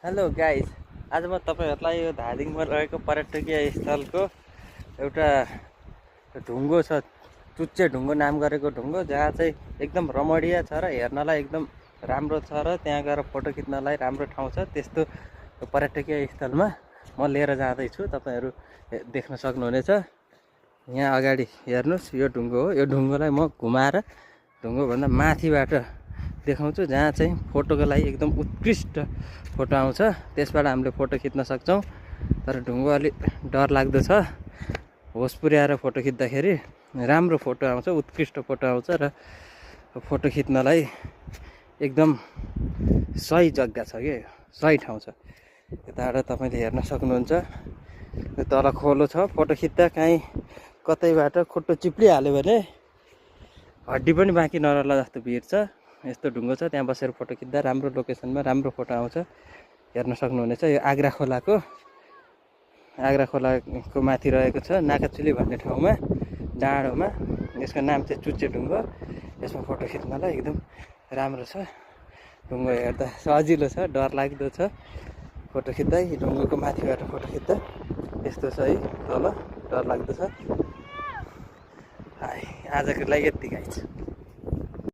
Hello guys, आज म तपाईँहरूलाई यो धादिङमा रहेको पर्यटकीय स्थलको एउटा ढुङ्गो छ, चुच्चे ढुङ्गो नाम गरेको ढुङ्गो, जहाँ चाहिँ एकदम रमणीय छ र हेर्नलाई एकदम राम्रो छ र त्यहाँ गएर फोटो खिच्नलाई राम्रो ठाउँ छ। त्यस्तो पर्यटकीय स्थलमा म लिएर जाँदैछु, तपाईँहरू देख्न सक्नुहुनेछ। यहाँ अगाडि हेर्नुहोस्, यो ढुङ्गो हो। यो ढुङ्गोलाई म घुमाएर ढुङ्गोभन्दा माथिबाट देखाउँछु, जहाँ चाहिँ फोटोको लागि एकदम उत्कृष्ट फोटो आउँछ। त्यसबाट हामीले फोटो खिच्न सक्छौँ। तर ढुङ्गो अलिक डर लाग्दो छ। होस पुर्याएर फोटो खिच्दाखेरि राम्रो फोटो आउँछ, उत्कृष्ट फोटो आउँछ र फोटो खिच्नलाई एकदम सही जग्गा छ कि सही ठाउँ छ। यताबाट तपाईँले हेर्न सक्नुहुन्छ, तल खोलो छ। फोटो खिच्दा काहीँ कतैबाट खुट्टो चिप्लिहाल्यो भने हड्डी पनि बाँकी नरहला जस्तो भिड छ। यस्तो ढुङ्गो छ, त्यहाँ बसेर फोटो खिच्दा राम्रो लोकेसनमा राम्रो फोटो आउँछ। हेर्न सक्नुहुनेछ, यो आग्रा खोलाको माथि रहेको छ, नाकाचुली भन्ने ठाउँमा, डाँडोमा। यसको नाम चाहिँ चुच्चे ढुङ्गो। यसमा फोटो खिच्नलाई एकदम राम्रो छ। ढुङ्गो हेर्दा सजिलो छ, डर लाग्दो छ। फोटो खिच्दा ढुङ्गोको माथिबाट फोटो खिच्दा यस्तो छ है, तल डर लाग्दो छ। आजको लागि यति गाइस।